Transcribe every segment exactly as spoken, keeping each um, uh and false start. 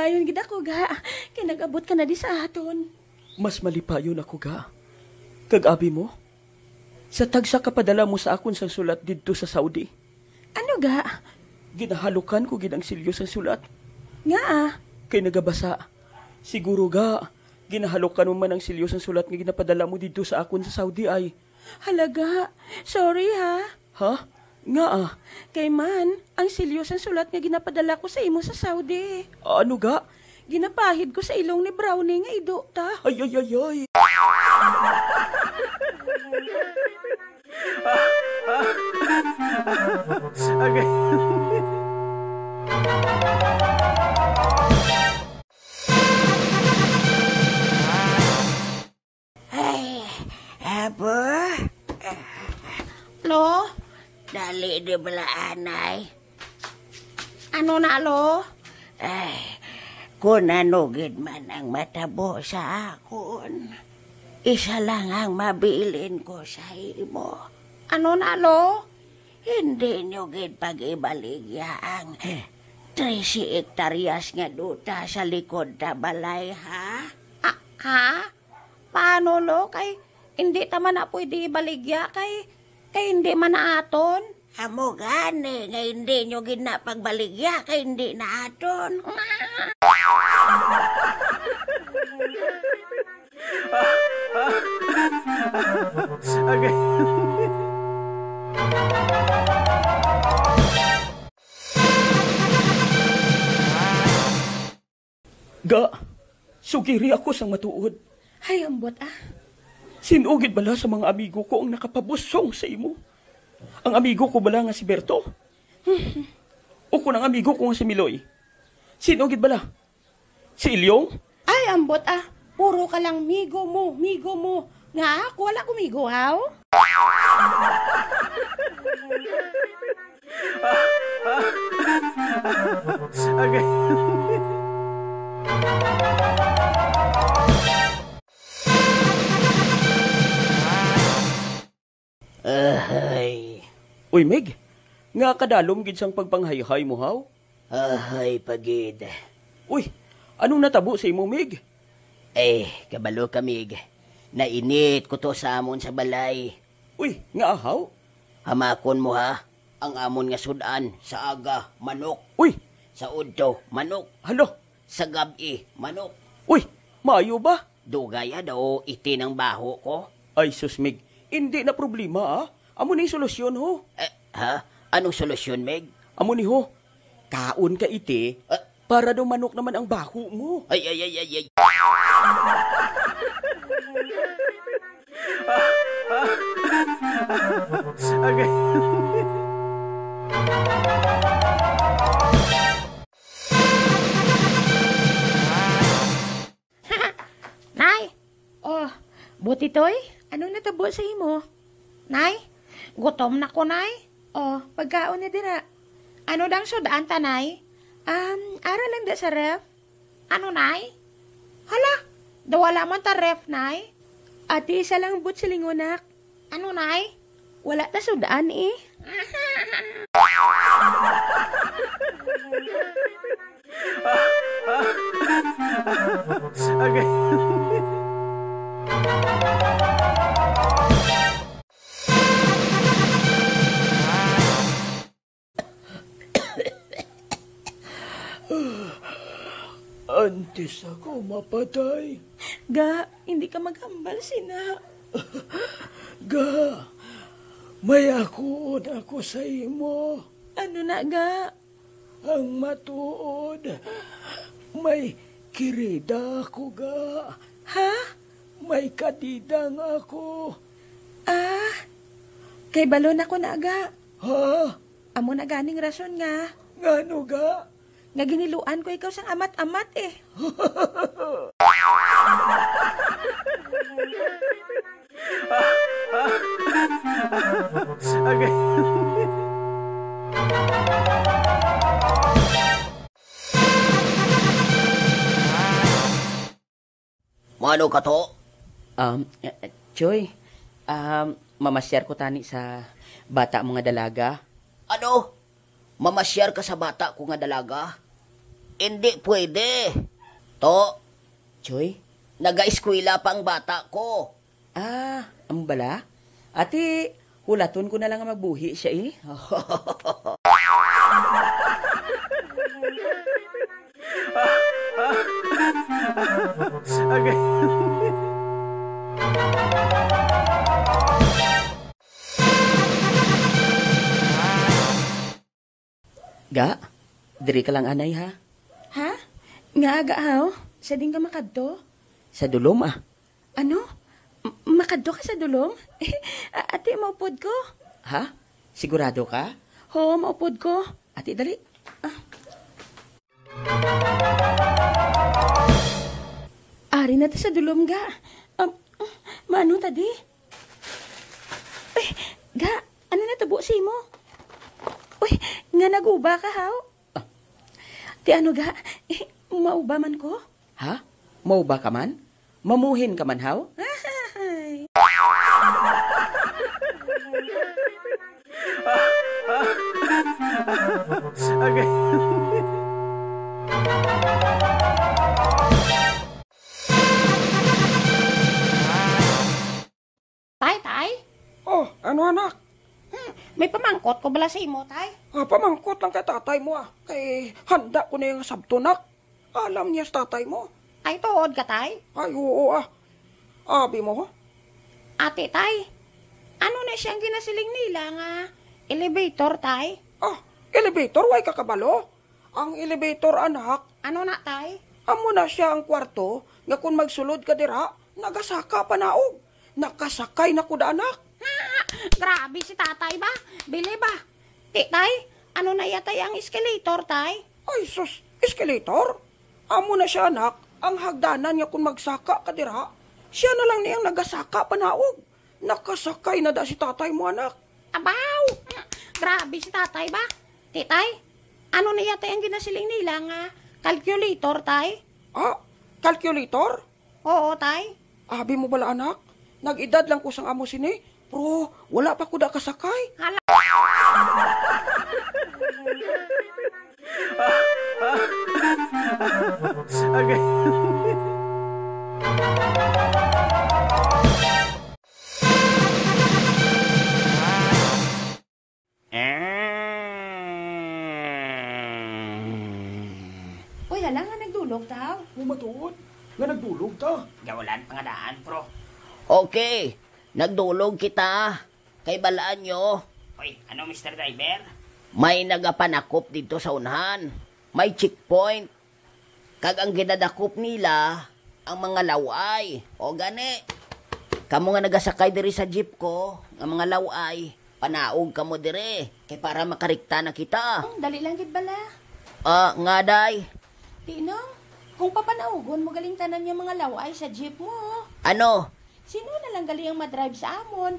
Ayon gid ako, ga, kay nag-abot ka na di sa aton. Mas malipayon ako, ga. Kag abi mo, sa tagsa ka padala mo sa akon sang sulat didto sa Saudi. Ano, ga? Ginahalokan ko gid ang selyo sang sulat. Ngaa? Kay nagabasa. Siguro, ga, ginahalokan mo man ang selyo sang sulat nga ginapadala mo didto sa akon sa Saudi, ay. Hala, ga. Sorry, ha. Ha? Ngaa? Kay man, ang selyo sang sulat nga ginapadala ko sa imo sa Saudi. Ano, ga? Ginapahid ko sa ilong ni Brownie nga ido ta. Ay, ay, ay, ay. Agay. Ay, apo? Lo? Dali di bala, anay. Ano na, lo? Ay, kung ano gid man ang matabo sa akon, isa lang ang mabilin ko sa imo. Ano na, lo? Hindi nyo gid pag-ibaligya ang trese hektaryas nga duta sa likod ta balay, ha? Ah, ha? Paano, lo? Kay hindi ta man na pwede ibaligya kay, kay hindi man na aton. Amo gani nga hindi nyo gid na pagbaligya kay hindi na aton. Agay. Ga, sugiri ako sang matuod. Ay, ambot, ah. Sin-o gid bala sa mga amigo ko ang nakapabusong sa imo? Ang amigo ko bala nga si Berto? O kon ang amigo ko nga si Miloy? Sin-o gid bala? Si Ilyong? Ay, ambot, ah. Puro ka lang migo mo, migo mo. Nga, ako wala ko migo, haw? Agay. Ahay. Uy, Mig, nga kadalom gid sang pagpanghayhay mo, haw? Ahay pa gid. Uy, anong natabo sa imo, Mig? Eh, kabalo ka, Mig. Nainit ko to sa amon sa balay. Uy, nga ahaw? Hamakon mo, ha? Ang amon nga sud-an, sa aga, manok. Uy! Sa udto, manok. Hala! Sa gab-i, manok. Uy! Maayo ba? Dugay, ha, daw itin ang baho ko. Ay, sus, Mig. Indi na problema, ah. Amo ni solusyon, ho. Eh, ha? Anong solusyon, Mig? Amo ni, ho. Kaon ka iti, ah, para daw manok naman ang baho mo. Ay, ay, ay, ay, ay. Agay. Nay! Oh, Butitoy, ano natabo sa imo? Nay, gutom na ko, Nay. Oh, pagkaon na dira. Ano dang sud-an ta, Nay? Um, ara lang da sa ref. Ano, Nay? Hala, daw wala man ta ref, Nay. Ati, isa lang but silingon, nak. Ano, Nay? Wala ta sud-an, eh. Agay. Antes ako mapatay. Ga, hindi ka maghambal sina. Ga, may akuon ako sa imo. Ano na, Ga? Ang matuod, may kirida ako, Ga. Ha? May kadidang ako. Ah, kay balon ako na, Ga. Ha? Amo na ganing rason nga. Ngano, Ga? Nga giniluan ko ikaw sang amat-amat, eh. Agay. Mano ka to? Um, eh, eh, Choy, um, mamasyar ko tani sa bata mo nga dalaga. Ano? Mamasyar ka sa bata ko nga dalaga? Indi pwede. To, Choy? Nagaeskwela pa ang bata ko. Ah, amo bala? Ati, hulaton ko na lang nga magbuhi siya, eh. Agay. Ga, diri ka lang anay, ha? Ha? Nga aga, haw? Sa din ka makadto? Sa dulom, ah. Ano? M-, makadto ka sa dulom? A-, ati, maupod ko. Ha? Sigurado ka? Ho, maupod ko. Ati, dali. Ah. Ari na ta sa dulom, ga. Um, maano ta di? Uy, ga, ano natabo sa imo? Uy, nga nag-uba ka, haw? Ah. Ti ano, ga? Eh, mauba man ko? Ha? Mauba ka man? Mamuhin ka man, haw? Ay. Agay. Tay, tay? Oh, ano, anak? Hmm, may pamangkot ko bala sa imo, tay. Ah, pamangkot lang kay tatay mo, ah. Kay handa ko na yung sabto, nak. Alam niya sa tatay mo. Ay, tuod ka, tay? Ay, oo, ah. Abi mo? Ati, tay, ano na siyang ginasiling nila nga elevator, tay? Ah, elevator, way ka kabalo? Ang elevator, anak. Ano na, tay? Amo na siya ang kwarto nga kung magsulod ka dira, nagasaka panaog. Nakasakay na ko da, anak. Grabe si tatay ba? Bili ba? Ti, tay, ano na iya, tay, ang escalator, tay? Ay, sus, escalator? Amo na siya, anak, ang hagdanan nga kung magsaka ka dira, siya na lang niyang nagasaka panaog. Nakasakay na da si tatay mo, anak. Abaw! Grabe si tatay ba? Ti, tay, ano na yata ang ginasiling nila nga calculator, tay? Ah, calculator? Oo, tay. Abi mo bala, anak? Nag-edad lang ko sang amo sini, pero wala pa ko da kasakay. Hala. Agay. Uy, hala nga nagdulog ta. O, matuod nga nagdulog ta. Gawalan pa nga daan, bro. Okay, nagdulog kita. Kay balaan nyo, Uy, ano, Mister Driver? May nagapanakop dito sa unahan. May checkpoint. Kag ang ginadakop nila, ang mga law-ay. O gani, kamo nga nagasakay diri sa jeep ko, nga mga law-ay, panaog kamo diri, kay para makarikta na kita. Hmm, dali lang gid bala. Ah, nga, day? Tinong, kung papanaugon mo galing tanan nga mga law-ay sa jeep mo. Ano? Sino na lang gali ang madrive sa amon?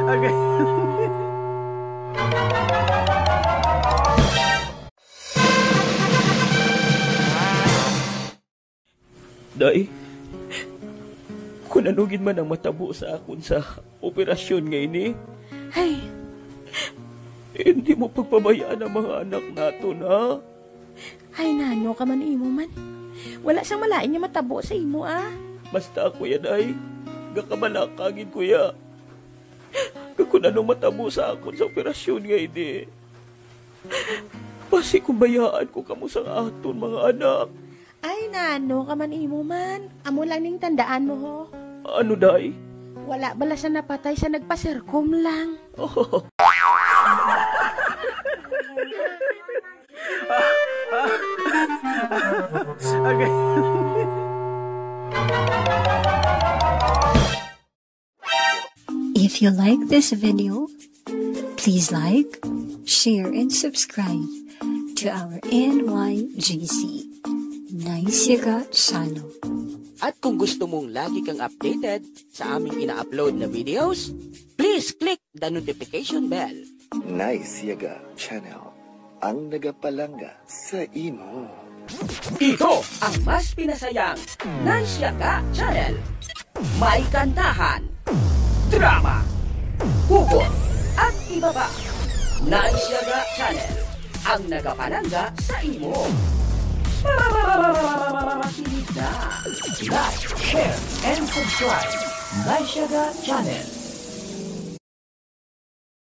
Agay. Day, kun ano gid man ang matabo sa akon sa operasyon nga ini, Ay, hindi mo pagpabayaan ang mga anak naton, ha? Ay, nano ka man imo man. Wala sang malain nga matabo sa imo, ah. Basta ako ya, day. Gakabalaka gid ko ya. Kag kun ano matabo sa akon sa operasyon nga ini, basi kung bayaan ko kamo sang aton mga anak. Ay, nano ka man imo man. Amo lang ning tandaan mo, ho. Ano, day? Wala bala sa napatay sa nagpasirkom lang. Agay. If you like this video, please like, share, and subscribe to our N Y G C, Nice Yaga Channel. At kung gusto mong lagi kang updated sa aming ina-upload na videos, please click the notification bell. Nice Yaga Channel, ang nagapalangga sa imo. Ito ang mas pinasayang Nice Yaga Channel. May kantahan, drama, Hugot at iba pa. Naisyaga Channel, ang nagapalangga sa imo. Makinig na. Like, share, and subscribe. Naisyaga Channel.